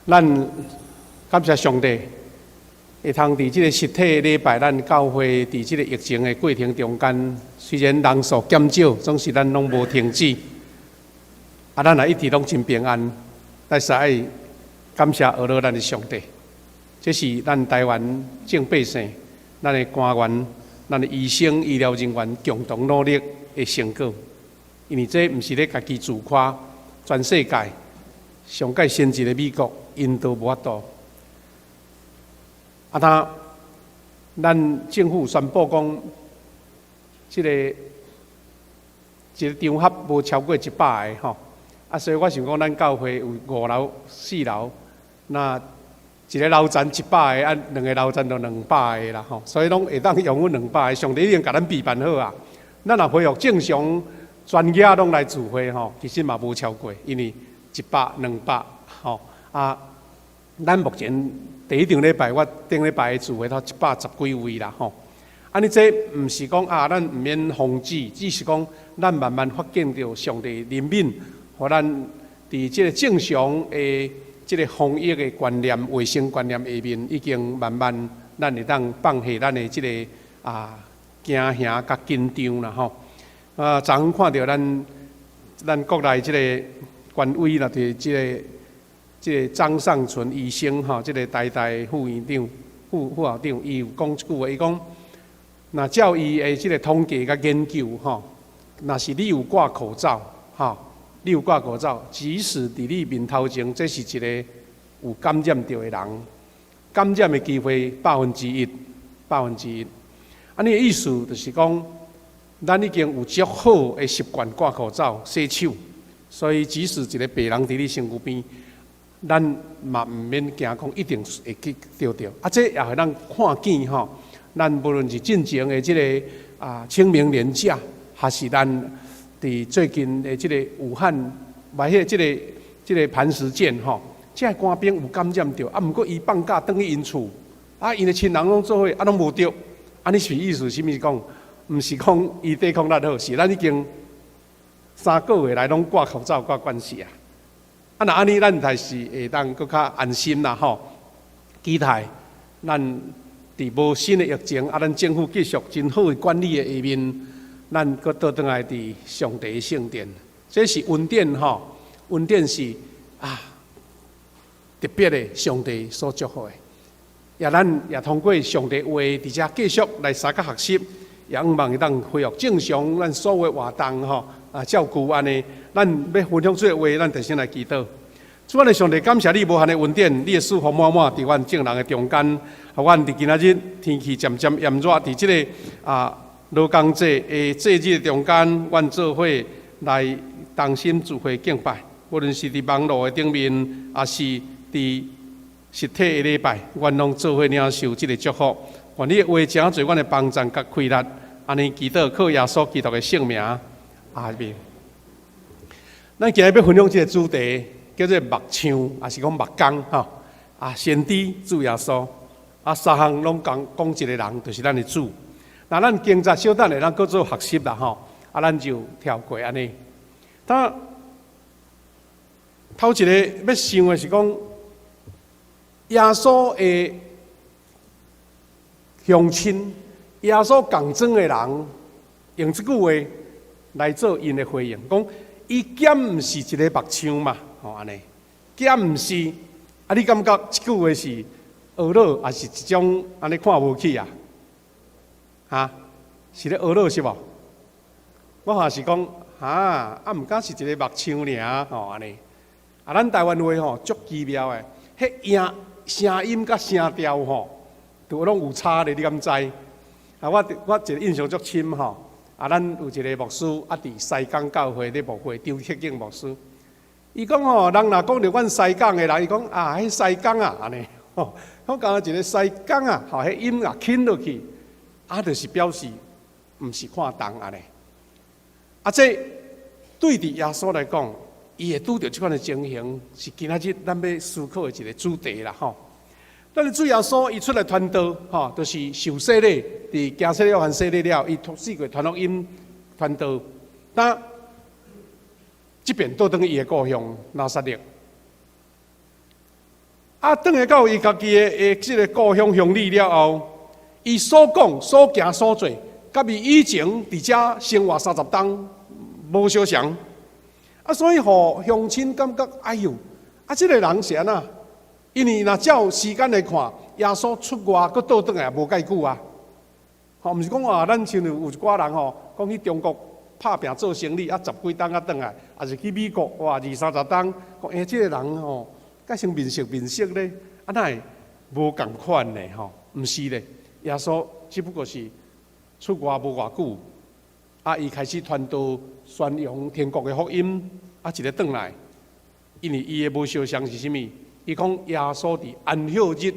咱感謝上帝，會通佇這个實體禮拜，咱教會佇這个疫情的過程中間，雖然人數減少，總是咱攏無停止。啊，咱也一直攏真平安，但是愛感謝阿羅咱的上帝。這是咱台灣眾百姓、咱的官員、咱的醫生、醫療人員共同努力的成果。因為這毋是咧家己自誇，全世界上蓋先進的美國，𪜶都無法度。啊，他咱政府宣布講，這个一个場合無超過100個吼。啊，所以我想講，咱教會有五樓、四樓，那一个樓層100個，啊，兩个樓層就200個啦吼。所以攏會當容阮兩百個，上帝已經共咱備辦好啊。咱若恢復正常，全額攏來聚會吼，其實嘛無超過，因為100、200吼啊。咱目前第一場禮拜，我頂禮拜的聚會頭110幾位啦吼。按呢，這毋是講啊，咱毋免防止，只是講咱慢慢發現著上帝憐憫，予咱佇這个正常的這个防疫的觀念、衛生觀念下面，已經慢慢咱會當放下咱的這个啊驚嚇佮緊張啦吼。啊，昨昏看著咱國內這个權威啦，就是這個張上淳醫生吼，這個台大副院長、副校長，伊有講一句話，伊講，若照伊的這個統計佮研究吼，若是你有掛口罩，吼，你有掛口罩，即使佇你面頭前，這是一个有感染著的人，感染的機會1%，百分之一。按呢的意思就是講，咱已經有足好的習慣掛口罩、洗手，所以即使一个白人佇你身軀邊，咱嘛毋免驚講一定會去著著。啊，這也予咱看見吼，咱無論是進前的這个啊清明連假，還是咱佇最近的這个武漢，嘛彼這个磐石艦吼，這个官兵有感染著，啊，毋過伊放假轉去𪜶厝，啊，𪜶的親人攏做伙，啊，攏無著。按呢是意思啥物講？毋是講伊抵抗力好，是咱已經3個月來攏掛口罩掛慣勢啊。啊，若按呢，咱才是會當閣較安心啦吼。期待咱佇無新的疫情，啊，咱政府繼續真好的管理的下面，咱閣倒轉來佇上帝的聖殿。這是恩典吼，恩典是啊特別的上帝所祝福的。也咱也通過上帝話佇遮繼續來相佮學習，也向望會當恢復正常咱所有活動吼啊，照舊按呢，咱欲分享這个話，咱就先來祈禱。主啊，上帝感謝你無限的恩典，你的賜福滿滿佇阮眾人的中間。予阮佇今仔日天氣漸漸炎熱，佇這个啊勞工節的節日中間，阮做伙來同心聚會敬拜。無論是佇網路的頂面，抑是佇實體的禮拜，阮攏做伙領受這个祝福。願你的話誠濟阮的幫贊佮氣力，按呢祈禱靠耶穌基督的聖名，阿們。咱今日欲分享這个主題，叫做木匠，抑是講木工吼。啊，先知主耶穌，啊，三項攏講講一个人，就是咱的主。那咱經節小等下，咱閣做學習啦吼。啊，咱就跳過按呢。他頭一个欲想的是講，耶穌的鄉親，耶穌仝莊的人，用這句話來做𪜶的回應，講伊敢毋是一个木匠嘛？吼按呢，敢毋是？啊，你感覺這句話是呵咾，抑是一種按呢看無起啊？哈，是咧呵咾是無？我嘛是講，哈，啊，毋敢是一个木匠爾，吼按呢。啊，咱台灣話吼足奇妙的，彼音聲音佮聲調吼，都攏有差咧，你敢知？啊，我一個印象足深吼，啊，咱有一个牧師啊，佇西港教會咧牧會，張克景牧師，伊講吼，人若講著阮西港的人，伊講啊，彼西港啊，按呢，吼，我講一個西港啊，吼，彼音啊輕落去，啊，就是表示毋是看重按呢。啊，這對佇耶穌來講，伊會拄著這款的情形，是今仔日咱欲思考的一个主題啦，吼。咱的主耶穌伊出來傳道，吼，就是受洗禮，佇行洗禮約翰洗禮了，伊四處傳福音、傳道。但這遍倒轉去伊的故鄉拿撒勒，啊，轉來到伊家己的這个故鄉鄉里了後，伊所講、所行、所做，佮伊以前佇遮生活30冬無相仝。啊，所以予鄉親感覺，哎喲，啊，這个人是按怎？因為若照時間來看，耶穌出外閣倒轉來也無蓋久啊。吼，毋是講啊，咱親像有一寡人吼，講去中國拍拚做生理，啊，十幾冬才轉來，抑是去美國，哇，二三十冬，講欸，這个人吼，敢先面色面色咧，啊，哪會無仝款呢？吼，毋是咧，耶穌只不過是出外無偌久，啊，伊開始傳道宣揚天國的福音，啊，一个轉來，因為伊的無相仝是啥物？伊講耶穌佇安息日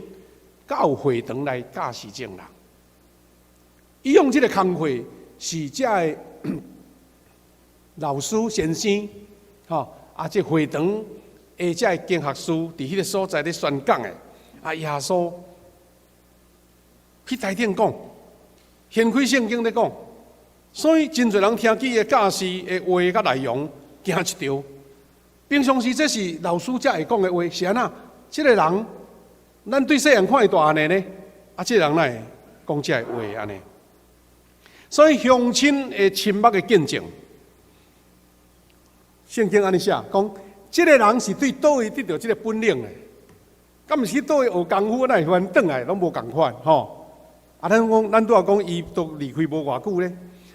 到會堂來教示眾人，伊用這个工課是遮个老師先生，吼，啊，這會堂的遮个經學師佇彼个所在咧宣講的，啊，耶穌去台頂講，掀開聖經咧講，所以真濟人聽見伊的教示的話佮內容驚一跳。平常時這是老師才會講的話，是按怎？這个人，咱對細漢看伊大漢的呢？啊，這個人哪會講這个話按呢？所以鄉親的親目的見證，聖經按呢寫講，這个人是對佗位得著這个本領的，敢毋是佗位學功夫，哪會忽然轉來攏無仝款吼？啊，咱講，咱拄仔講，伊都離開無偌久咧，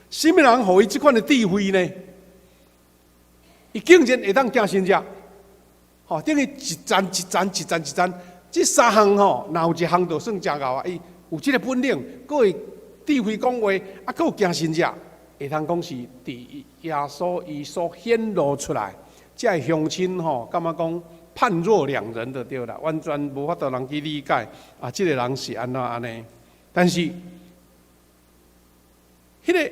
啥物人予伊這款的智慧呢？伊竟然會當行神跡，吼，等於一層一層一層一層，這三項吼，若有一項就算誠𠢕啊！伊有這个本領，閣會智慧講話，啊，閣有行神跡，會通講是佇耶穌伊所顯露出來，這个鄉親吼，感覺講判若兩人就對啦，完全無法度人去理解啊！這个人是按怎按呢？但是，彼个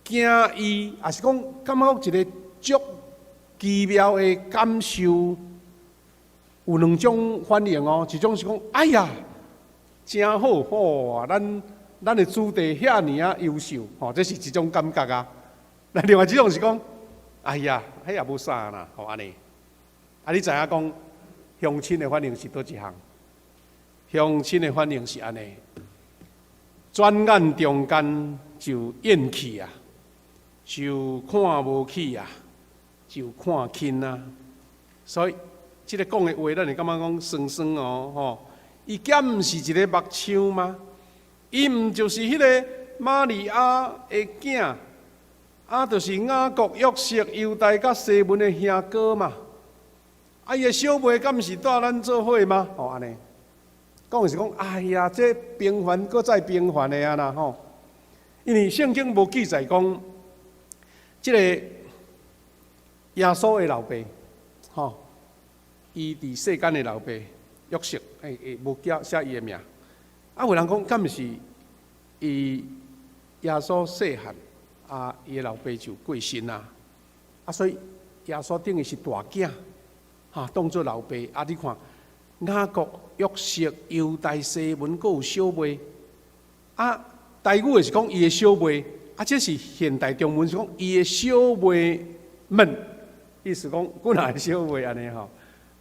驚伊，抑是講感覺一个足奇妙的感受，有兩種反應哦。一種是講，哎呀，真好吼，咱的子弟遐爾仔優秀，吼，這是一種感覺啊。那另外一種是講，哎呀，彼也無啥啦，吼按呢。啊，你知影講鄉親的反應是佗一項？鄉親的反應是按呢，轉眼中間就厭棄啊，就看無起啊，就看輕啊。所以，這个講的話，咱會感覺講酸酸哦，吼！伊敢毋是一个木匠嗎？伊毋就是彼个瑪利亞的囝，啊，就是雅各、約瑟、猶大佮西門的兄哥嘛？啊，伊的小妹敢毋是蹛咱做伙嗎？吼，按呢講是講，哎呀，這平凡閣再平凡的啊啦吼！因為聖經無記載講，這个耶穌的老爸，吼，伊佇世間的老爸約瑟，欸欸，無記寫伊的名。啊，有人講，敢毋是伊耶穌細漢，啊，伊的老爸就過身啊，啊，所以耶穌等於是大囝，哈，當做老爸。啊，你看雅各、約瑟、猶大、西門，閣有小妹。啊，台語的是講伊的小妹，啊，這是現代中文是講伊的小妹們，意思講幾若个小妹按呢吼。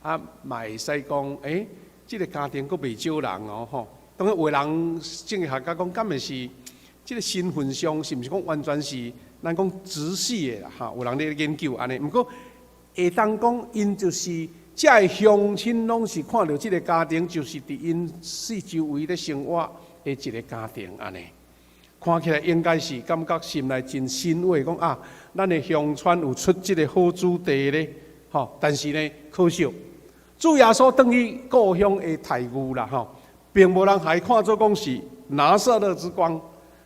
啊，嘛會使講，欸，這个家庭閣袂少人哦，吼。當然有的人政治學家講，敢會是這个身份上，是毋是講完全是咱講直系的啦？哈，有人咧研究按呢。毋過會當講，𪜶就是遮个鄉親，攏是看著這个家庭，就是佇𪜶四周圍咧生活的一个家庭按呢。看起來應該是感覺心內真欣慰，講啊，咱的鄉村有出這个好子弟咧，吼。但是呢，可惜，主耶穌轉去故鄉的待遇啦，吼，並無人予伊看做講是拿撒勒之光。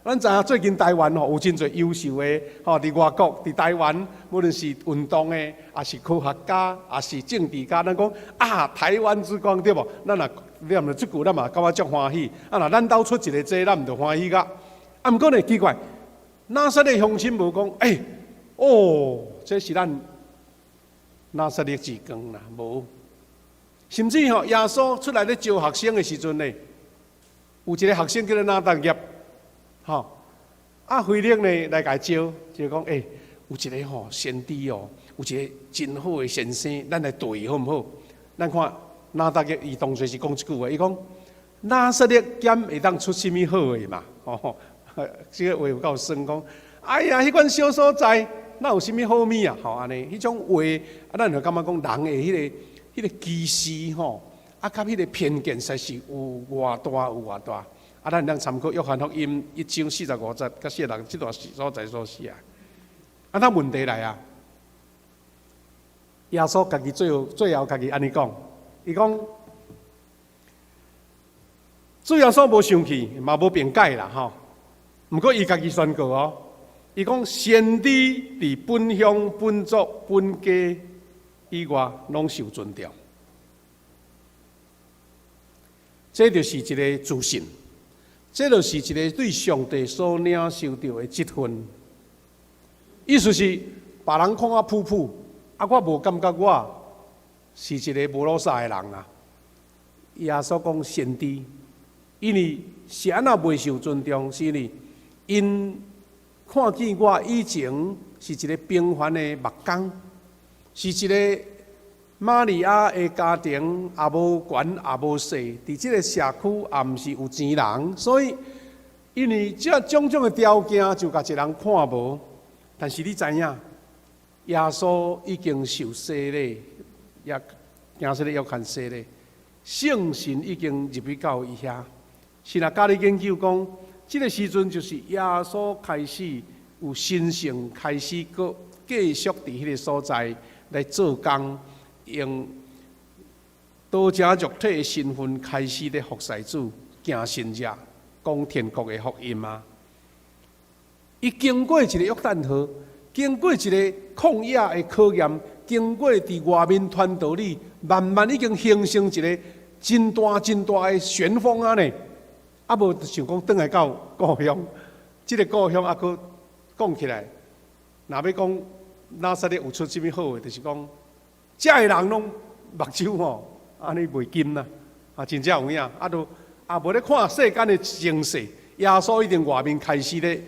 咱知影最近台灣吼有真濟優秀的吼，佇外國、佇台灣，無論是運動的，抑是科學家，抑是政治家，咱講啊，台灣之光對無？咱若念著這句，咱嘛感覺足歡喜。啊，若咱兜出一个這個，咱毋就歡喜甲？啊，毋過呢，奇怪，拿撒勒鄉親無講，欸，哦，這是咱拿撒勒之光啦，無。甚至吼，耶穌出來咧招學生的時陣呢，有一个學生叫做拿但業，吼，啊，腓力呢來共伊招，就講，欸，有一个吼先知哦，有一个真好的先生，咱來綴伊好毋好？咱看拿撒勒伊當初是講這句話，伊講拿撒勒敢會當出啥物好的嘛？吼，這個話有夠酸講，哎呀，彼款小所在，哪有啥物好物啊？吼，按呢，彼種話，啊，咱就感覺講人的彼個歧視吼，啊，佮彼個偏見，實是有偌大有偌大。啊，咱通參考約翰福音1章45節佮46這段所在所寫。啊，那問題來啊，耶穌家己最後最後家己按呢講，伊講，主耶穌無生氣，嘛無辯解啦，吼。毋過伊家己宣告哦，伊講先知佇本鄉、本族、本家以外，攏受尊重。這就是一個自信，這就是一個對上帝所領受著的職分。意思是，別人看我普普，啊，我無感覺我是一個無老實的人啊。耶穌講先知，因為是按怎袂受尊重，是因為𪜶看見我以前是一個平凡的木工，是一個瑪利亞的家庭，也無權也無勢，佇這個社區也毋是有錢人，所以因為這種種的條件，就共一人看無。但是你知影，耶穌已經受洗禮，也行洗禮約翰洗禮，聖神已經入去到伊遐。是若教理研究講，這個時陣就是耶穌開始有神性，開始閣繼續佇彼個所在來做工，用道成肉體的身份開始咧服侍主，行神跡，講天國的福音啊！伊經過一個約旦河，經過一個曠野的考驗，經過佇外面傳道理，慢慢已經形成一個真大真大的旋風啊呢！啊，無想講轉來到故鄉，這個故鄉猶閣講起來，若欲講拿撒勒有出啥物好的，就是講遮的人攏目睭吼，按呢袂金啦，啊，真正有影，啊，都也無咧看世間的情勢，耶穌已經外面開始咧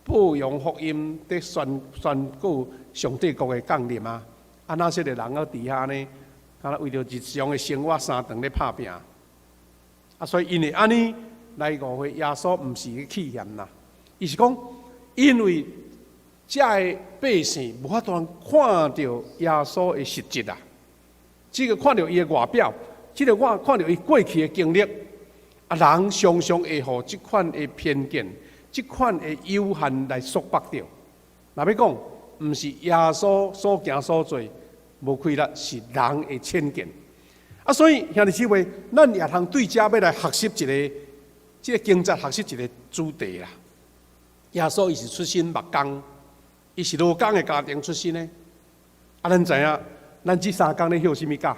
報揚福音，咧宣宣告上帝國的降臨啊！啊，拿撒勒人閣佇遐呢，敢若為著日常的生活三頓咧拍拚，啊，所以因為按呢來誤會耶穌，毋是去氣嫌啦，伊是講因為遮的百姓無法度看著耶穌的實質啊，這個看著伊的外表，這個我看著伊過去的經歷，啊，人常常會予這款的偏見、這款的有限來束縛著。若欲講，毋是耶穌所行所做無氣力，是人的淺見。啊，所以兄弟姊妹，咱也通對遮欲來學習一個，這個經節學習一個主題啦。耶穌伊是出身木工，伊是勞工的家庭出身的。啊，咱知影，咱這三工咧歇啥物假？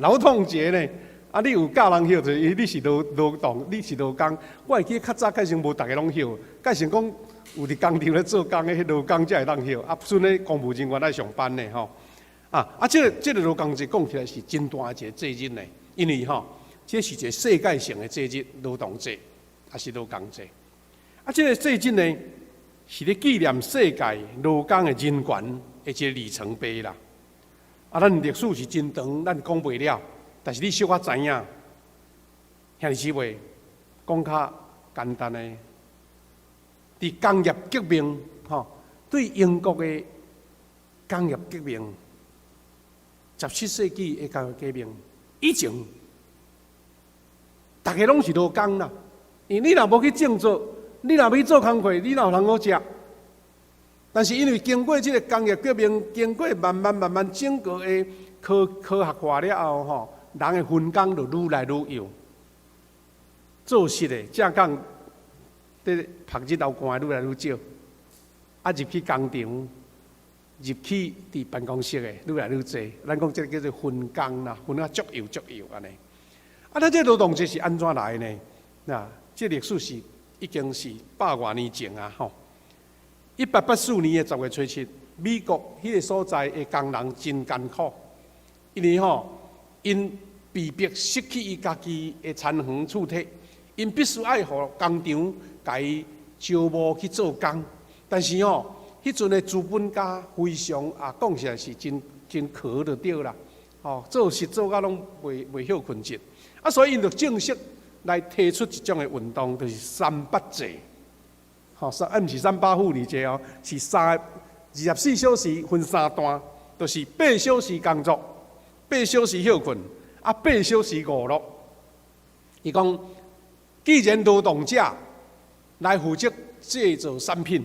勞動節呢？啊，你有教人歇，就是你是勞勞動，你是勞工。我會記較早開始無逐个攏歇，改成講有佇工廠咧做工的彼勞工才會當歇。啊，賰咧公務人員愛上班的吼。啊啊，這個勞工節講起來是真大一個節日呢，因為吼，這是一個世界性的節日，勞動節，抑是勞工節。啊，這個節日呢，是咧紀念世界勞工的人權的一個里程碑啦。啊，咱歷史是真長，咱講袂了。但是你小可知影，兄弟姊妹，講較簡單的，佇工業革命，吼，對英國的工業革命，17世紀的工業革命以前，逐家攏是勞工啦。因為你若無去種作，你若無去做工課，你哪有通好食？但是因為經過這個工業革命，經過慢慢慢慢整個的科科學化了後，吼，人的分工就愈來愈幼，做實的正工，佇曝日流汗的愈來愈少，啊入去工廠，入去佇辦公室的愈來愈濟。咱講這個叫做分工啦，分啊足幼足幼按呢。啊，咱這勞動節是按怎來的呢？那這歷史是已經是百外年前啊，吼！1884年的10月初7，美國彼個所在的工人真艱苦，因為吼，𪜶被迫失去伊家己的田園厝地，𪜶必須愛予工廠共伊招募去做工。但是吼，彼陣的資本家非常啊，講起來是真真可就對啦，吼，做事做甲攏袂歇睏著，啊，所以𪜶就正式來提出一種的運動，就是三八制，吼，三啊，毋是三八婦女節哦，是三24小時分三段，就是八小時工作，八小時歇睏，啊，八小時娛樂。伊講，既然勞動者來負責製造產品，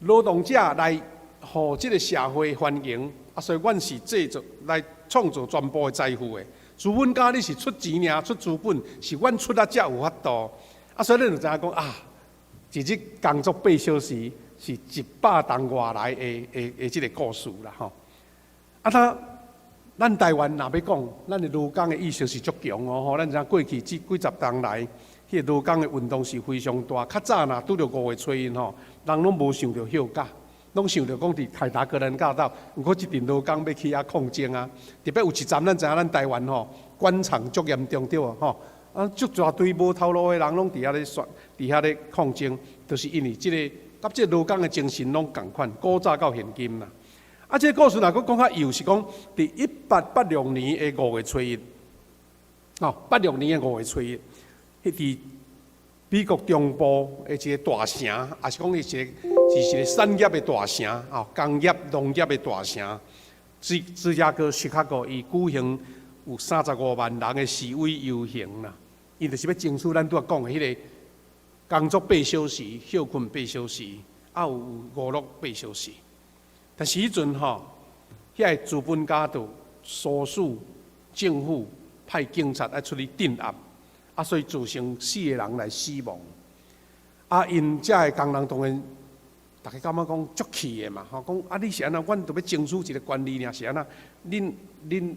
勞動者來予這个社會繁榮，啊，所以阮是製造來創造全部的財富的。資本家你是出錢爾，出資本，是阮出力才有法度。啊，所以恁就知影講啊，一日工作八小時是100冬外來的這个故事啦吼。啊，他咱台灣若欲講，咱的勞工的意識是足強哦吼。咱知影過去這幾十冬來，彼个勞工的運動是非常大。較早若拄著五月初一吼，人攏無想著歇假，攏想著講佇凱達格蘭大道，毋過這陣勞工欲去遐抗爭啊。特別有一站，咱知影咱台灣吼，關廠足嚴重對無吼？啊，足大堆無頭路的人攏佇遐咧說，佇遐咧抗爭，就是因為這个佮這個勞工的精神攏仝款，古早到現今啦。啊，這个故事若閣講較幼，是講佇1886年的五月初一，哦，八六年的五月初一，彼佇美國中部的一個大城，也是講伊是是一個產業的大城，哦，工業、農業的大城，芝加哥、芝加哥，伊舉行有35萬人的示威遊行啦。伊就是欲爭取咱拄仔講的彼个工作八小時、歇睏八小時，啊有娛樂八小時。但是彼陣吼，遐个資本家就唆使政府派警察愛出去鎮壓，啊，所以造成四個人來死亡。啊，𪜶遮个工人當然，逐家感覺講足氣的嘛，吼，講啊你是按怎？阮著欲爭取一个權利爾，是按怎？恁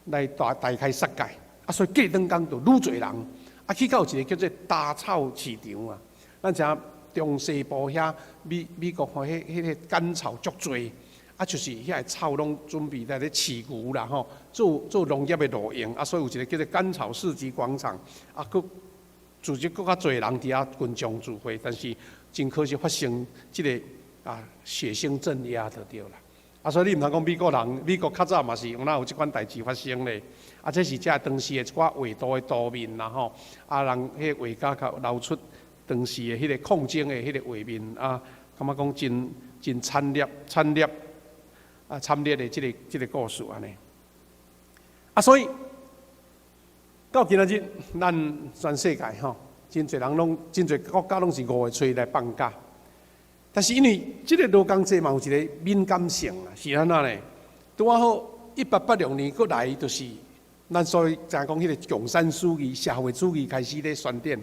來大開殺戒，啊，所以隔轉工就愈濟人，啊，去到一个叫做稻草市場啊，咱知影中西部遐美國吼，彼个乾草足濟，啊，就是遐个草攏準備在咧飼牛啦吼，做農業的路用，啊，所以有一个叫做乾草市集廣場，啊，閣組織閣較濟人佇遐群眾聚會，但是真可惜發生這个啊血腥鎮壓就對啦。啊，所以你毋通講美國人，美國較早嘛是有哪有這款代誌發生咧？啊，這是遮當時的一寡畫圖的圖面啦吼，啊，人彼個畫家較流出當時的彼個抗爭的彼個畫面啊，感覺講真慘烈、慘烈啊，慘烈的這个故事按呢。啊，所以到今仔日，咱全世界吼，真濟人攏，真濟國家攏是五月初一來放假。但是因為這个勞工節嘛有一个敏感性啊，是按怎咧？拄仔好1886年閣來，就是咱所以知影講彼个共產主義、社會主義開始咧宣傳，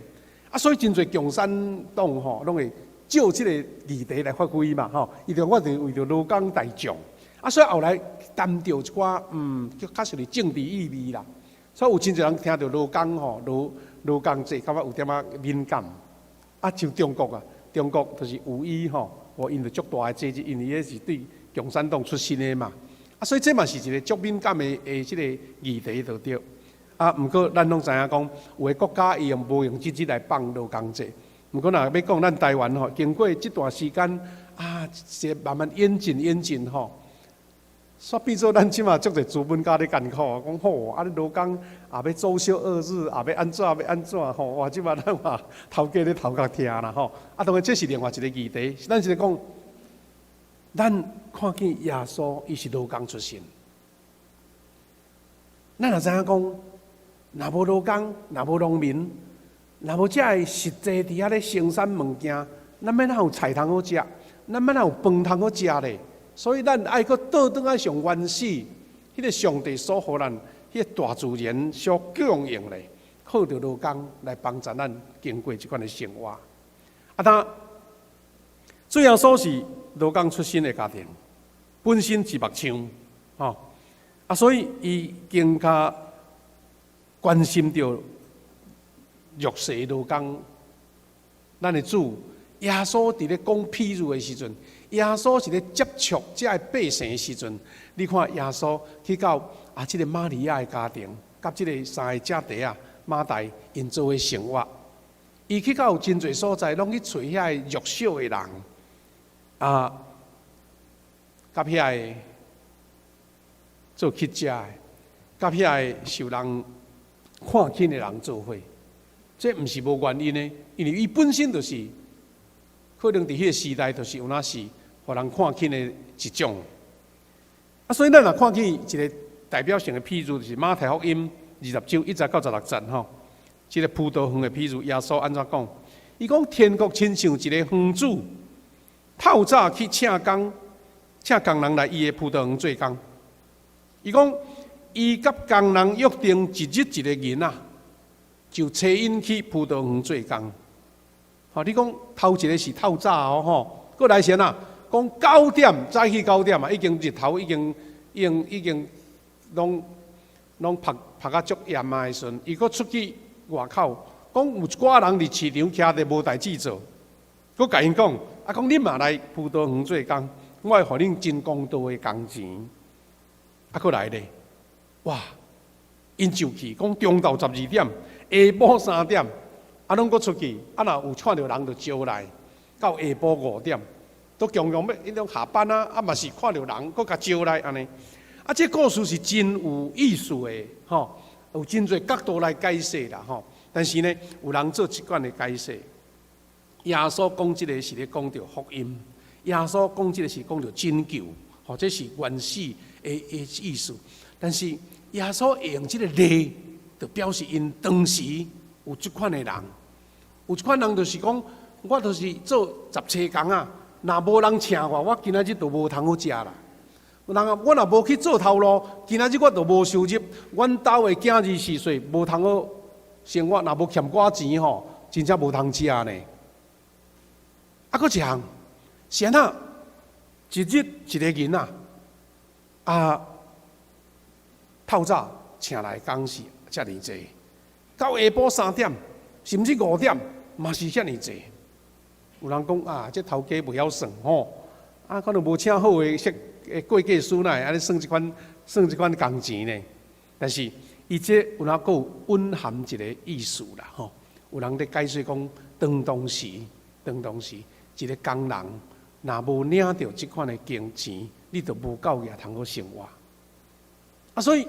啊，所以真濟共產黨吼，攏會借這个議題來發揮嘛，吼。伊就我就為著勞工大眾，啊，所以後來澹著一寡，確實是政治意味啦。所以有真濟人聽著勞工吼，勞工節，感覺有點仔敏感。啊，像中國啊，中國就是五一吼，哦，𪜶就足大的節日，因為彼是對共產黨出身的嘛。啊，所以這嘛是一個足敏感的這個議題就對。啊，毋過咱攏知影講，有的國家伊用無用這日來放勞工節。毋過若欲講咱台灣吼，經過這段時間啊，是慢慢演進演進吼，煞變做咱這馬足濟資本家咧艱苦，講吼，啊你勞工也欲周休二日，也欲按怎欲按怎吼，哇！這馬咱嘛頭家咧頭殼疼啦吼。啊，當然這是另外一個議題，咱是咧講，咱看見耶穌伊是勞工出身，咱若知影講，若無勞工，若無農民，若無遮個實際佇遐咧生產物件，咱欲哪有菜通好食？咱欲哪有飯通好食咧？所以咱愛閣倒轉來上原始，彼个上帝所予咱，彼个大自然所供應的，靠著勞工來幫助咱經過這款的生活。啊，當主耶穌是勞工出身的家庭，本身是木匠，吼啊，所以伊更加關心著弱勢勞工。咱的主耶穌佇咧講譬喻的時陣，耶穌是咧接觸遮个百姓的時陣，你看耶穌去到啊，這个瑪利亞的家庭，佮這个三个姐弟仔馬大𪜶做伙生活，伊去到真濟所在，攏去揣遐个弱小的人，啊，佮遐个做乞食的，佮遐个受人看輕的人做伙，這毋是無原因的，因為伊本身就是可能佇彼個時代就是有那是予人看輕的一種。啊，所以咱若看見一個代表性的譬喻，就是馬太福音20章1節到16節吼，這個葡萄園的譬喻，耶穌按怎講？伊講天國親像一個園主，透早去請工，請工人來伊的葡萄園做工。伊講，伊佮工人約定一日一個銀仔，就差𪜶去葡萄園做工。吼，你講頭一個是透早哦，吼，閣來是按怎？講九點早起九點啊，已經日頭已經已經已經攏攏曝曝甲足炎啊的時陣，伊閣出去外口，講有一寡人佇市場徛佇無代誌做，閣共𪜶講，啊講恁嘛來葡萄園做工，我會予恁真公道的工錢。啊，閣來咧，哇！𪜶就去，講中晝12點，下晡3點，啊，攏閣出去，啊，若有看著人就招來，到下晡5點，都強強欲彼種下班啊，啊嘛是看著人，閣共招來按呢。啊，這故事是真有意思的，吼，有真濟角度來解釋啦，吼。但是呢，有人做這款的解釋。耶穌講這个是咧講著福音，耶穌講這个是講著拯救，或者是原始的意思。但是耶穌會用這个例，就表示𪜶當時有這款的人，有這款人就是講，我就是做雜差工啊，若無人請我，我今仔日就無通好食啦。人啊，我若無去做頭路，今仔日我就無收入，阮兜的囝兒四歲，無通好生活，若無欠我錢吼，真正無通食呢。啊，閣一項是按怎？一日一个銀仔，啊，透早請來工是遮爾濟，到下晡3點，甚至5點，嘛是遮爾濟。有人講啊，這頭家袂曉算吼，啊，可能無請好的設會計師，哪會按呢算這款算這款工錢呢？但是伊這有哪閣有蘊含一個意思啦吼。有人咧解釋講，當當時，當當時一个工人若無領著這款的工錢，你就無夠額通好生活。啊，所以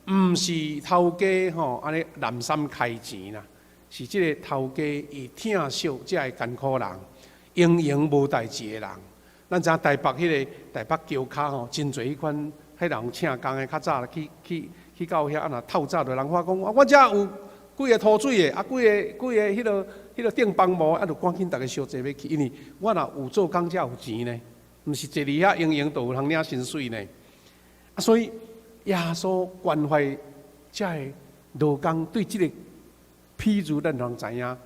毋是頭家吼按呢濫訕開錢啦，是這個頭家伊疼惜這个艱苦人，閒閒無代誌的人。咱知影台北彼个台北橋跤吼，真濟彼款彼人請工的，較早去去去到遐，啊若透早就人發講，啊，我遮有幾个塗水的，啊，幾个幾个彼个彼个釘枋模，啊，就趕緊逐家相濟欲去，因為我若有做工才有錢呢，毋是坐佇遐閒閒就有通領薪水呢。啊，所以耶穌關懷遮个勞工，對這个譬喻，咱攏知影，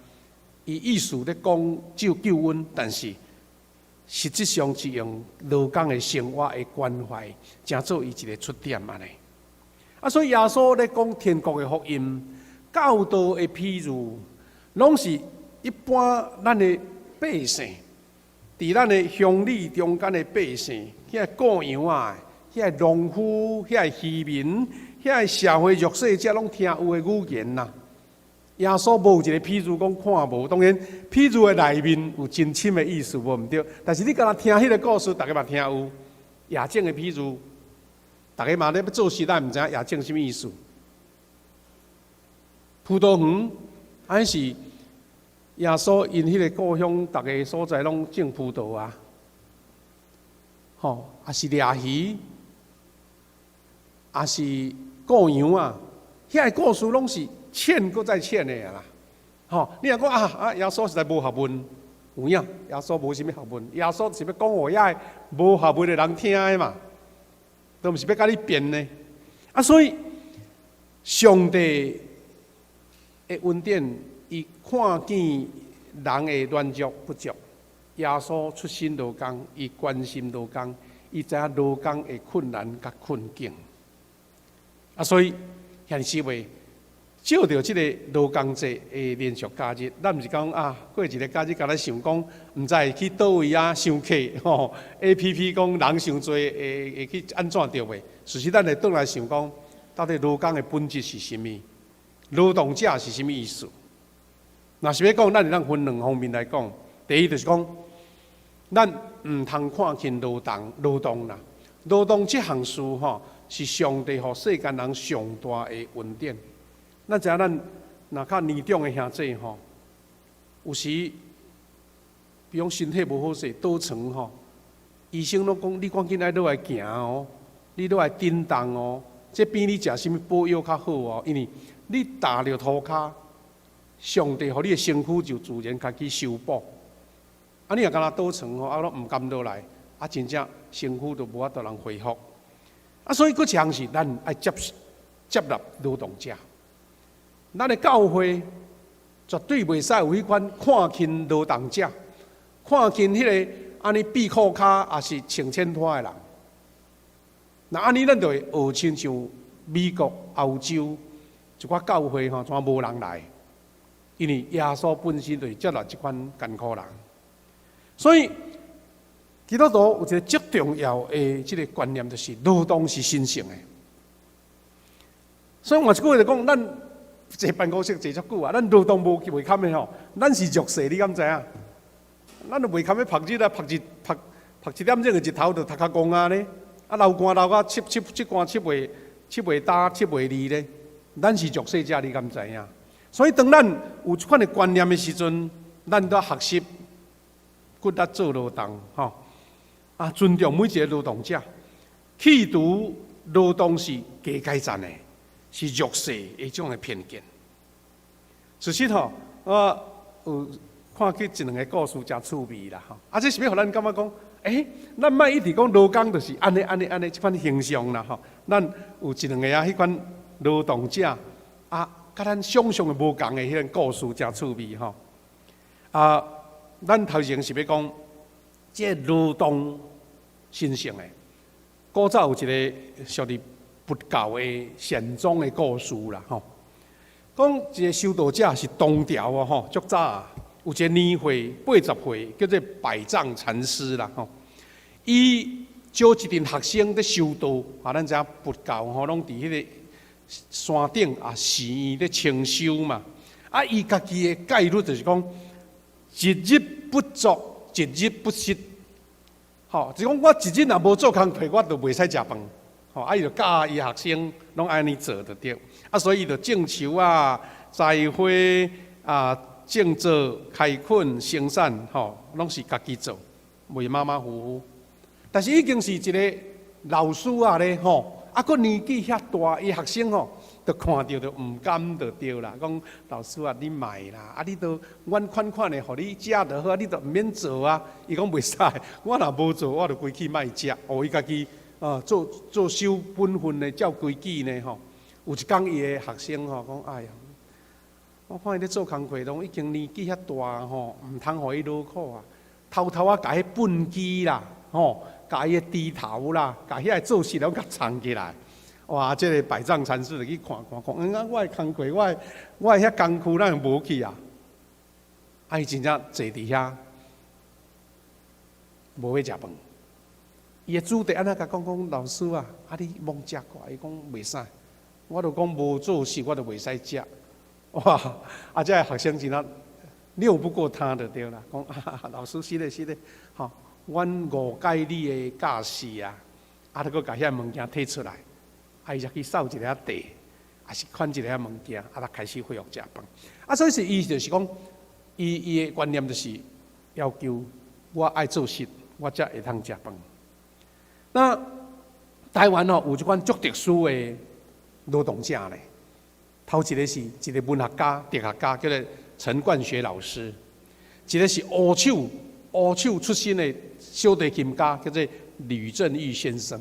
伊意思咧講救救恩，但是實質上是用勞工的生活的關懷，成做伊一个出點按呢。啊，所以耶穌咧講天國的福音，教導的譬喻，攏是一般咱的百姓，佇咱的鄉里中間的百姓，遐個顧羊仔的，遐農夫，遐漁民，遐社會弱勢者，攏聽有的語言啦。耶穌無一个譬喻講看無，當然譬喻的內面有真深的意思，無毋對。但是你敢若聽彼个故事，逐家嘛聽有。夜種的譬喻，逐家嘛咧欲做時代，毋知影夜種啥物意思。葡萄園，還是耶穌𪜶彼个故鄉，逐个所在攏種葡萄啊，吼，抑是掠魚，抑是顧羊仔，遐个故事攏是淺閣再淺的啦，吼！你若講啊啊，耶穌實在無學問，有影，耶穌無啥物學問，耶穌是欲講予遐个無學問的人聽的嘛，都毋是欲共你辯的。啊，所以上帝的恩典，伊看見人的軟弱不足，耶穌出身勞工，伊關心勞工，伊知影勞工的困難佮困境。啊，所以兄弟姊妹，借著這个勞工節的連續假日，咱毋是講啊，過一个假日，敢若想講，毋知會去佗位啊傷客吼，APP 講人傷濟，會會去按怎著袂？事實咱會轉來想講，到底勞工的本質是啥物？勞動者是啥物意思？若是欲講，咱會當分兩方面來講。第一就是講，咱毋通看輕勞動，勞動啦，勞動這項事吼，是上帝予世間人上大的恩典。咱知影咱若較年長的兄弟吼，有時比如講身體無好勢，倒床吼，醫生攏講你趕緊愛落來行哦，你落來振動哦，這比你食啥物補藥較好哦，因為你踏著塗跤，上帝予你的身軀就自然家己修補。啊，你若干焦倒床吼，啊，攏毋甘落來，啊，真正身軀就無法度通恢復。啊，所以閣一項是咱愛接納勞動者。咱的教會絕對袂使有彼款看輕勞動者，看輕彼个按呢閉褲跤，抑是穿淺拖的人。若按呢，咱就會學親像美國、歐洲一寡教會吼，怎無人來？因為耶穌本身就是接納這款艱苦人。所以基督徒有一個足重要的這个觀念，就是勞動是神聖的。所以換一句話來講，咱坐辦公室坐足久啊，咱勞動無袂堪的吼，咱是弱勢，你敢知影？咱都袂堪欲曝日啊，曝日曝曝一點鐘的日頭就頭殼戇啊咧，啊流汗流到濕濕這汗濕袂濕袂焦濕袂利咧，咱是弱勢者，你敢知影？所以當咱有這款的觀念的時陣，咱都學習骨力做勞動，吼啊，尊重每一个勞動者，去除勞動是低階層的，是弱勢的這種的偏見。其實吼，我有看見一兩个故事誠趣味啦，吼。啊，這是欲予咱感覺講，欸，咱莫一直講勞工就是按呢按呢按呢這款形象啦，吼。咱有一兩个啊，彼款勞動者啊，佮咱想象的無仝的彼个故事誠趣味吼。啊，咱頭前是欲講，這个勞動神聖的。古早有一个屬於佛教的禪宗的故事啦，吼。講一个修道者是唐朝哦，吼，足早啊，有一个年歲80歲，叫做百丈禪師啦，吼。伊招一陣學生佇修道，啊，咱知影佛教吼，攏佇彼个山頂啊寺院咧清修嘛。啊，伊家己的戒律就是講，一日不作，一日不食。吼，就講我一日若無做工課，我就袂使食飯。吼，啊，伊就教伊學生攏按呢做就對。啊，所以伊就種樹啊、栽花啊、種作、開墾、生產，吼，攏是家己做，袂馬馬虎虎。但是已經是一个老師啊咧，吼，啊，閣年紀遐大，伊學生吼，就看著就毋甘就對啦。講老師啊，你莫啦，啊，你都阮款款的，予你食就好，你都毋免做啊。伊講袂使，我若無做，我就規氣莫食。哦，伊家己啊做做守本分的，照規矩呢，吼。有一工伊的學生吼講，哎呀，我看伊咧做工課，攏已經年紀遐大吼，毋通予伊勞苦啊。偷偷仔共彼畚箕啦，吼，共伊的鋤頭啦，共遐个做事攏共藏起來。哇！這个百丈禪師就去看看，講，嗯啊，我的工課，我的遐工具哪會無去啊？啊，伊真正坐佇遐，無欲食飯。伊的子弟按怎共講講，老師啊，啊你罔食過？伊講袂使，我就講無做事，我就袂使食。哇！啊，這个學生真正拗不過他就對啦。講啊，老師是的，是的，吼，阮誤解你的教示啊，啊，閣共遐物件提出來，啊，伊才去掃一下地，抑是款一下物件，啊，才開始恢復食飯。啊，所以是伊就是講，伊的觀念就是要求我愛做事，我才會通食飯。那台灣吼有這款足特殊的勞動者咧，頭一个是一个文學家、哲學家，叫做陳冠學老師；一个是烏手出身的小提琴家，叫做呂振玉先生；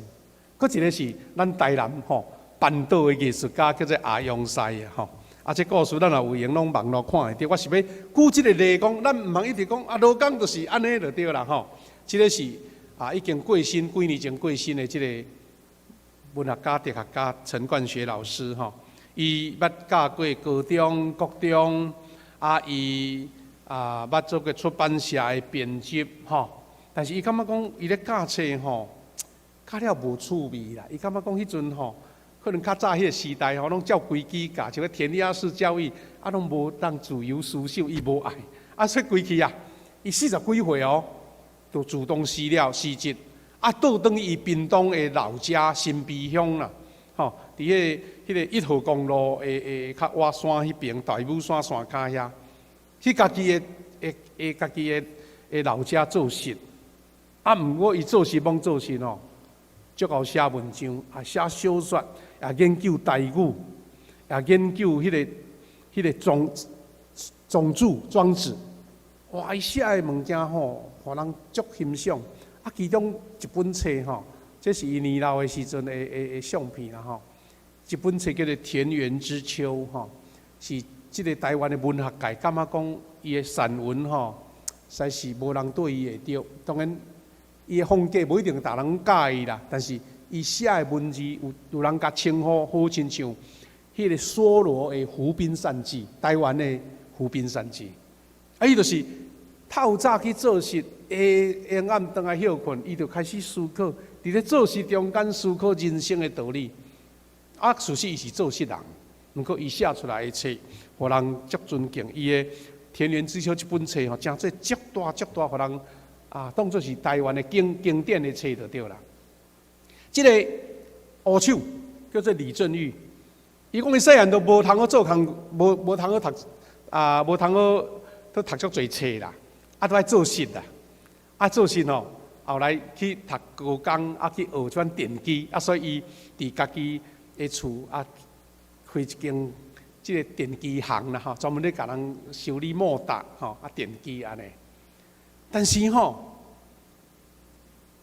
閣一个是咱台南吼辦島的藝術家，叫做阿陽師啊吼。啊，這故事咱若有閒攏網路看會著。我是欲舉這个例講，咱毋通一直講啊，勞工就是按呢就對啦吼。這个是啊，已經過身幾年前過身的這个文學家、哲學家陳冠學老師吼，伊捌教過高中、國中，啊，伊啊捌做過出版社的編輯吼。但是伊感覺講，伊咧教冊吼，教了無趣味啦。伊感覺講彼陣吼，可能較早彼个時代吼，攏照規矩教，像個填鴨式教育，啊，攏無當自由思想，伊無愛，啊，所以規氣啊，伊四十幾歲哦，就自動辭了辭職，啊，倒轉去伊屏東的老家新埤鄉啦。吼，佇彼個1號公路的較倚山彼爿，大武山山跤遐，去家己的的的家己的的老家做穡。啊，毋過伊做穡罔做穡吼，足𠢕寫文章，也寫小說，也研究台語，也研究彼個莊子莊子。哇！伊寫的物件吼，予人足欣賞。啊，其中一本冊吼，這是伊年老的時陣的相片啦吼。這本冊叫做《田園之秋》吼，是這个台灣的文學界感覺講伊的散文吼，實在是無人對伊會著。當然，伊的風格無一定逐人佮意啦，但是伊寫的文字有人共稱呼好親像彼个梭羅的《湖濱散記》，台灣的《湖濱散記》。啊，伊就是透早去做穡，下昏暗轉來歇睏，伊就開始思考，佇咧做穡中間思考人生的道理。啊，事實伊是做穡人，毋過伊寫出來的冊，予人足尊敬。伊的《田園之秋》這本冊吼，誠做足大足大，予人啊當做是台灣的經典的冊就對啦。這个烏手叫做李振玉，伊講伊細漢都無通好做工，無通好讀啊，無通好閣讀足濟冊啦，啊都愛做穡啦，啊做穡吼，後來去讀高工，啊去學這款電機，啊所以伊佇家己的厝啊開一間這个電機行啦吼，專門咧共人修理摩打吼啊電機按呢。但是吼，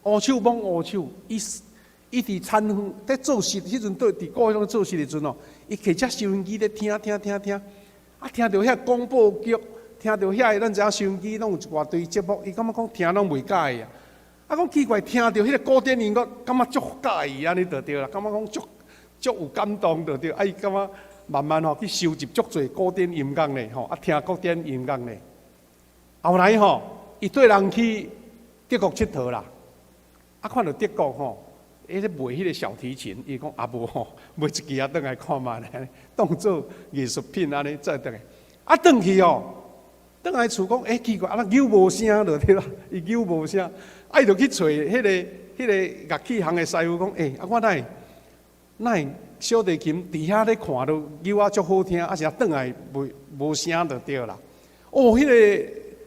烏手罔烏手，伊佇田園咧做穡，彼陣佇故鄉做穡的時陣吼，伊提隻收音機咧聽聽聽聽，啊聽著遐廣播劇，聽著遐个咱知影收音機攏有一大堆節目，伊感覺講聽攏袂佮意啊。啊講奇怪，聽著彼个古典音樂，感覺足佮意按呢就對啦，感覺講足足有感動就對。啊伊感覺慢慢吼去收集足濟古典音樂呢，吼啊聽古典音樂呢。後來吼，伊綴人去德國𨑨迌啦，啊看著德國吼，伊咧賣彼个小提琴，伊講啊無吼，買一支啊轉來看覓咧，當做藝術品按呢載轉來。啊轉去哦，轉來厝講，欸奇怪，啊怎扭無聲就對啦，伊扭無聲，啊伊就去揣彼個樂器行的師傅講，欸啊我哪會哪會小提琴佇遐咧看都扭啊足好聽，啊是啊轉來袂無聲就對啦。哦，彼个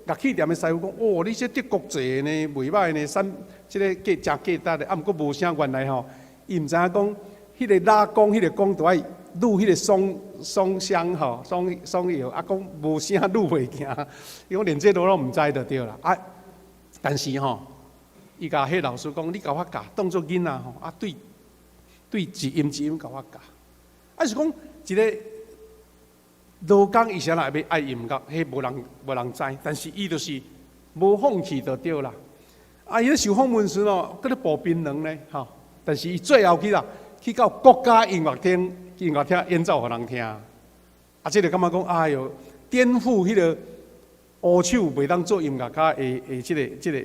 樂器店的師傅講，哦，你這德國製的呢，袂䆀呢，產這个價誠價值的，啊毋過無聲，原來吼，伊毋知影講，彼个拉弓，彼个弓都愛擼彼个雙雙聲吼，雙雙搖，啊講無聲擼袂行，伊講連這都攏毋知就對啦。啊，但是吼，伊共彼老師講，你共我教，當做囡仔吼，啊對對一音一音共我教。啊是講一个勞工伊啥來欲愛音樂，彼無人知，但是伊就是無放棄就對啦。啊，伊咧受訪問時哦，閣咧剝檳榔呢，吼。但是伊最後去啦，去到國家音樂廳，音樂廳演奏予人聽。啊，這個感覺講，哎喲，顛覆彼个烏手袂當做音樂家的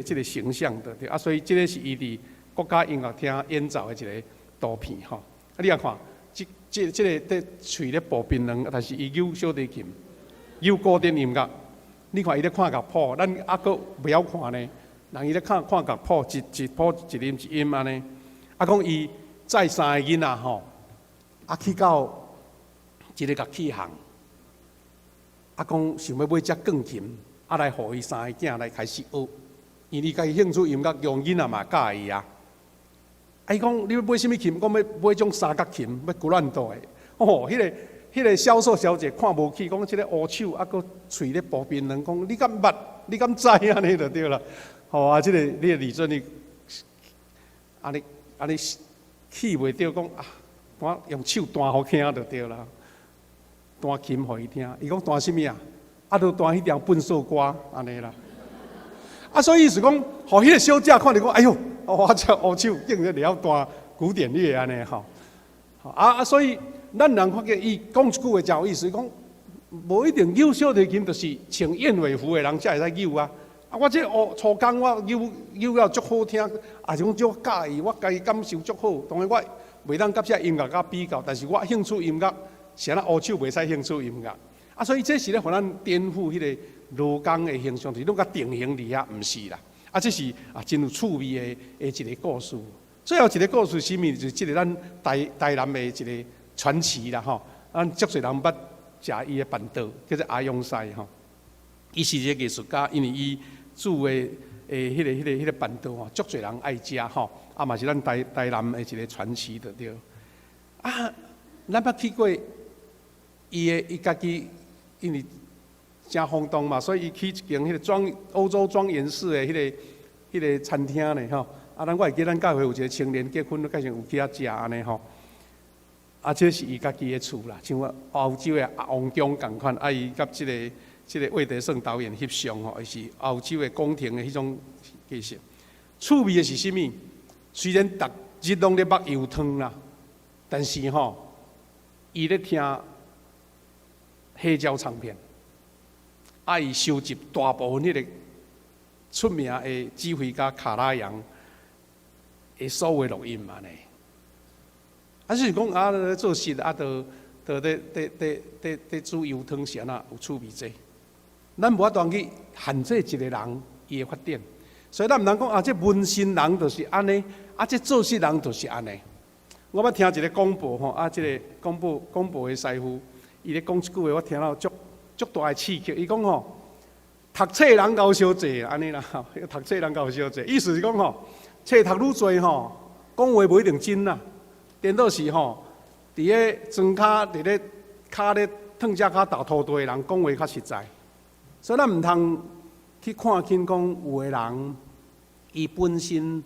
這個形象的，對。啊，所以這个是伊佇國家音樂廳演奏的一个圖片，吼。啊，你也看，這個佇喙咧剝檳榔，但是伊扭小提琴，扭古典音樂。你看伊咧看樂譜，咱猶閣袂曉看呢。人伊咧看看樂譜，一一譜一音一音按呢。啊，講伊載三个囡仔吼，啊去到一个樂器行，啊講想欲買隻鋼琴，啊來予伊三个囝來開始學，因為伊家己興趣音樂，讓囡仔嘛佮意啊。啊，伊講你欲買啥物琴？講欲買種三角琴，欲 grand 的。哦，彼個銷售小姐看無起，講這个烏手啊，閣喙咧剝檳榔，講你敢捌？你敢知按呢就對啦。吼啊，這个你个李振玉，按呢按呢氣袂著，講啊，我用手彈予聽就對啦，彈琴予伊聽。伊講彈啥物啊？啊，就彈彼條糞掃歌按呢啦。啊，所以意思講，予彼个小姐看著講，哎喲，我這烏手竟然會曉彈古典樂按呢吼。啊啊，所以咱人發覺伊講一句話誠有意思，講無一定扭小提琴就是穿燕尾服的人才會使扭啊。啊，我這烏粗工我扭扭了足好聽，也是講足佮意，我家己感受足好。當然我袂當佮這音樂家比較，但是我興趣音樂，啥人烏手袂使興趣音樂。啊，所以這是咧予咱顛覆彼个勞工的形象，就是攏共定型佇遐，毋是啦。啊，這是啊真有趣味的一個故事。最後一個故事是啥物？就是這個咱台南的一個傳奇啦吼。咱足濟人捌食伊的辦桌，叫做阿勇師吼。伊是一個藝術家，因為伊煮的彼個辦桌吼，足濟人愛食吼。啊嘛是咱台南的一個傳奇就對。啊，咱捌去過伊的伊家己，因為誠轟動嘛，所以伊起一間彼個歐洲莊園式的彼個餐廳呢吼。啊，咱我會記咱教會有一個青年結婚，改成有去遐食按呢吼。啊，這是伊家己的厝啦，像歐洲的王宮仝款，啊，伊佮這個魏德聖導演翕相吼，伊是歐洲的宮廷的彼種形式。趣味的是啥物？雖然逐日攏咧目油湯啦，但是吼，伊咧聽黑膠唱片，啊，伊收集大部分彼個出名的指揮家卡拉揚的所有錄音按呢。啊，就是講啊，做事啊，都咧煮油湯是按怎有趣味這？咱無法度去限制一個人伊的發展，所以咱毋通講啊，這紋身人就是按呢，啊，這做穡人就是按呢。我捌聽一個廣播吼，啊，這個廣播的師傅，伊咧講一句話，我聽了足足大的刺激。伊講吼，讀冊人𠢕相濟按呢啦，讀冊人𠢕相濟，意思是講吼，冊讀愈濟吼，講話無一定真啦。顛倒是吼，佇咧莊跤佇咧跤咧褪只跤踏土地的人講話較實在，所以咱毋通去看輕講有的人，伊本身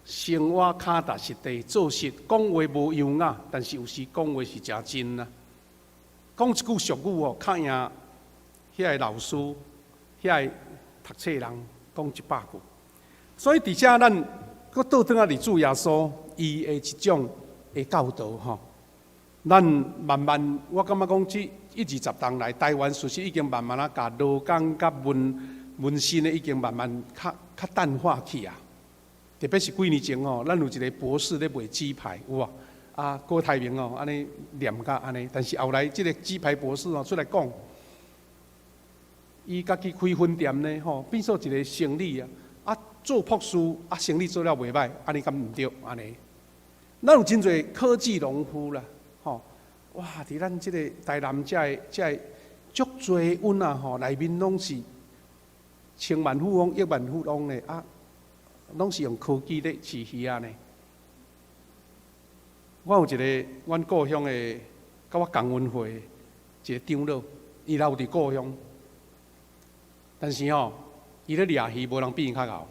生活跤踏實地做事，講話無優雅，但是有時講話是誠真啊。講一句俗語哦，較贏遐个老師、遐个讀冊人講100句。所以佇遮咱閣倒轉來佇主耶穌伊的一種的教導吼，咱慢慢，我感覺講這一二十冬來，台灣事實已經慢慢仔共勞工佮紋身的已經慢慢較淡化去啊。特別是幾年前吼，咱有一個博士咧賣雞排，有無？啊，郭台銘哦，按呢念甲按呢，但是後來這個雞排博士哦出來講，伊家己開分店呢吼，變做一個生理啊，啊做博士啊生理做了袂䆀，按呢敢毋對按呢？咱有真濟科技農夫啦，吼，哇！佇咱這個台南遮个遮个足濟阮啊吼，內面攏是千萬富翁、億萬富翁的啊，攏是用科技咧飼魚仔呢。我有一個阮故鄉的，佮我仝溫歲一個長老，伊留佇故鄉，但是吼，伊咧掠魚無人比伊較𠢕，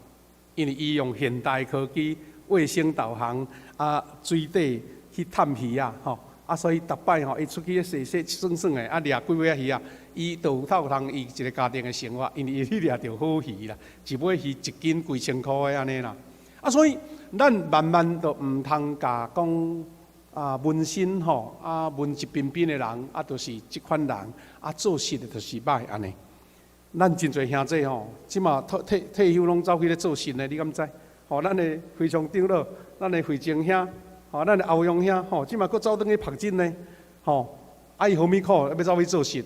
因為伊用現代科技、衛星導航啊，水底去探魚仔吼，啊，所以逐擺吼，伊出去踅踅耍耍的，啊，掠幾尾仔魚仔，伊就有透通伊一個家庭的生活，因為伊去掠著好魚啦，一尾魚一斤幾千箍的按呢啦，啊，所以咱慢慢就毋通共講啊，紋身吼，啊，文質彬彬的人，啊，就是這款人，啊，做穡的就是䆀按呢。咱真濟兄弟吼，這馬退休攏走去咧做穡的，你敢知？吼，咱的非常長老，咱的惠貞兄，吼，咱的歐陽兄，吼，這馬閣走轉去曝診呢，吼，啊，伊何物苦欲走去做穡？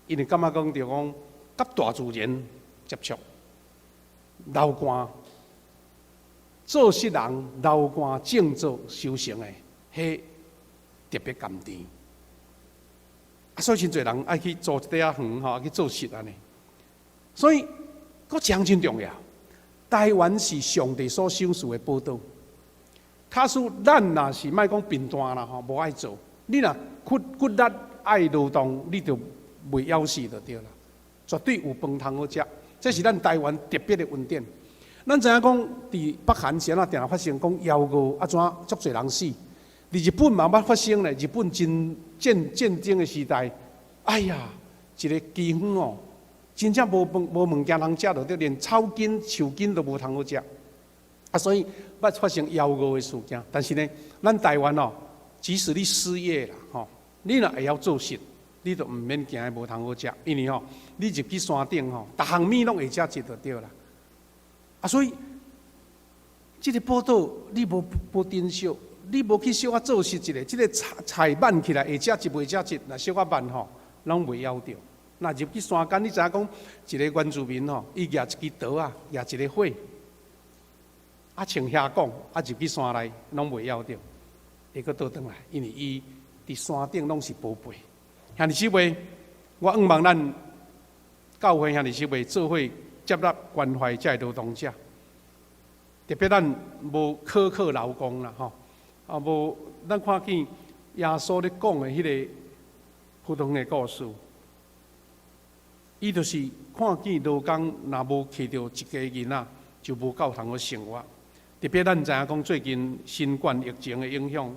因為感覺講著講，佮大自然接觸，流汗，做穡人流汗靜坐修行的，彼特別甘甜。啊，所以真濟人愛去租一塊仔園吼，去做穡按呢。所以，閣這樣真重要。台灣是上帝所賞賜的寶島。假使咱若是莫講貧惰啦吼，無愛做，你若骨力愛勞動，你就袂枵死就對啦。絕對有飯通好食，這是咱台灣特別的恩典。咱知影講，佇北韓是按怎定定發生講枵餓，按怎足濟人死？佇日本嘛捌發生咧，日本真戰爭的時代，哎呀，一個饑荒哦，真正無飯無物件通食，就對，連草根樹根都無通好食。啊，所以捌發生枵餓的事件。但是呢，咱台灣哦，即使你失業啦，吼，你若會曉做穡，你就毋免驚無通好食，因為吼，你入去山頂吼，逐項物攏會食一就對啦。啊，所以這個寶島你無珍惜，你無去小可做穡一下，這個菜菜慢起來會食一袂食一，若小可慢吼，攏袂枵著。若入去山間，你知影講一個原住民吼，伊舉一支刀仔，舉一個火，啊，像遐講，啊入去山內攏袂枵著，會閣倒轉來，因為伊佇山頂攏是寶貝。兄弟姊妹，我向望咱教會兄弟姊妹做伙接納關懷這个勞動者，特別咱無苛刻勞工啦，吼，啊無咱看見耶穌咧講的彼个葡萄園的故事，伊就是看見勞工若無揣著一家囡仔，就無夠通好生活。特別咱知影講最近新冠疫情的影響，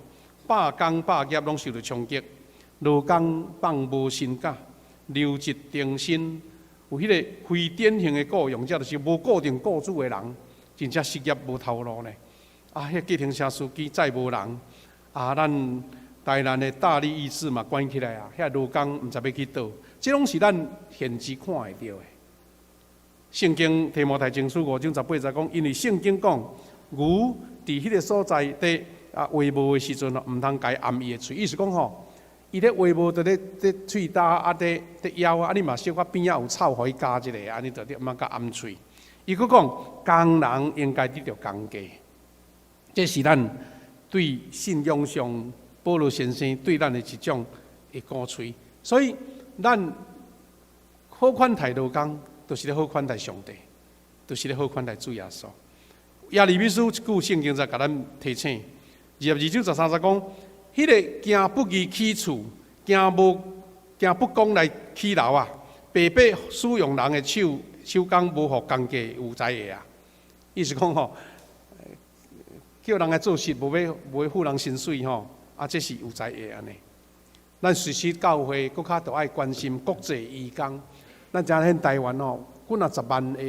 百工百業攏受著衝擊，勞工放無薪假、留職停薪，有彼个非典型的雇傭者，就是無固定雇主的人，真正失業無頭路呢。啊，彼計程車司機載無人，啊，咱台南的大力夜市嘛關起來啊，遐勞工毋知欲去佗，這攏是咱現實看會著的。聖經提摩太前書五章十八節講，因為聖經講，牛佇彼个所在佇啊餵無的時陣吼，毋通共伊掩伊的喙，意思講吼，伊咧餵無佇咧咧喙焦啊，佇咧枵啊，啊你嘛小可邊仔有草予伊咬一下，按呢就對，毋通共掩喙。伊閣講，工人應該得著工價，這是咱對信仰上保羅先生對咱的一種的鼓吹。所以咱好款待勞工，就是咧好款待上帝，就是咧好款待主耶穌。耶利米書一句聖經在共咱提醒，22章13節講，彼个行不義起厝，行無行不公來起樓啊，白白使用人的手，手工無予工價有才的啊。意思講吼，叫人來做事，無欲付人薪水吼，啊，這是有才的按呢。咱實時教會閣較著愛關心國際移工。咱知影台灣吼，幾若十萬個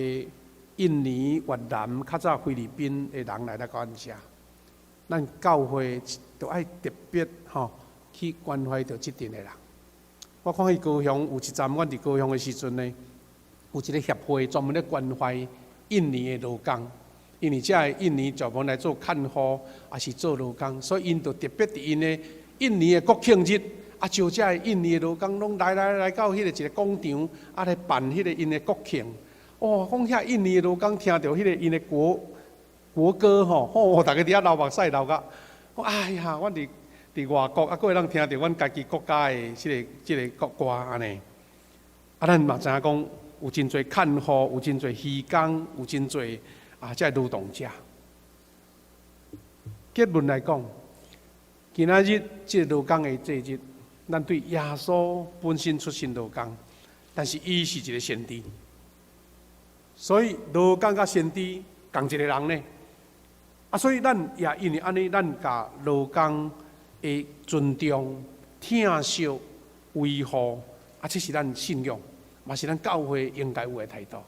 印尼、越南、較早菲律賓的人來來到阮遮，咱教會著愛特別吼去關懷著這陣的人。我看去高雄有一站，阮佇高雄的時陣呢，有一個協會專門咧關懷印尼的勞工，因為這个印尼專門來做看護，抑是做勞工，所以𪜶就特別佇𪜶的印尼的國慶日，啊，招這个印尼的勞工攏來來來到彼個一个廣場，啊來辦彼個𪜶的國慶。哦，講遐印尼的勞工聽著彼個𪜶的國歌吼，吼，逐家佇遐流目屎流甲，講哎呀，阮佇外國啊，閣會當聽著阮家己國家的這个國歌按呢。啊，咱嘛知影講有真濟看護，有真濟漁工，有真濟啊，這個勞動者。結論來講，今仔日這個勞工的節日，咱對耶穌本身出身勞工，但是伊是一個先知，所以勞工佮先知仝一個人呢。啊，所以咱也因為按呢，咱共勞工的尊重、疼惜、維護，啊，這是咱信仰，嘛是咱教會應該有的態度。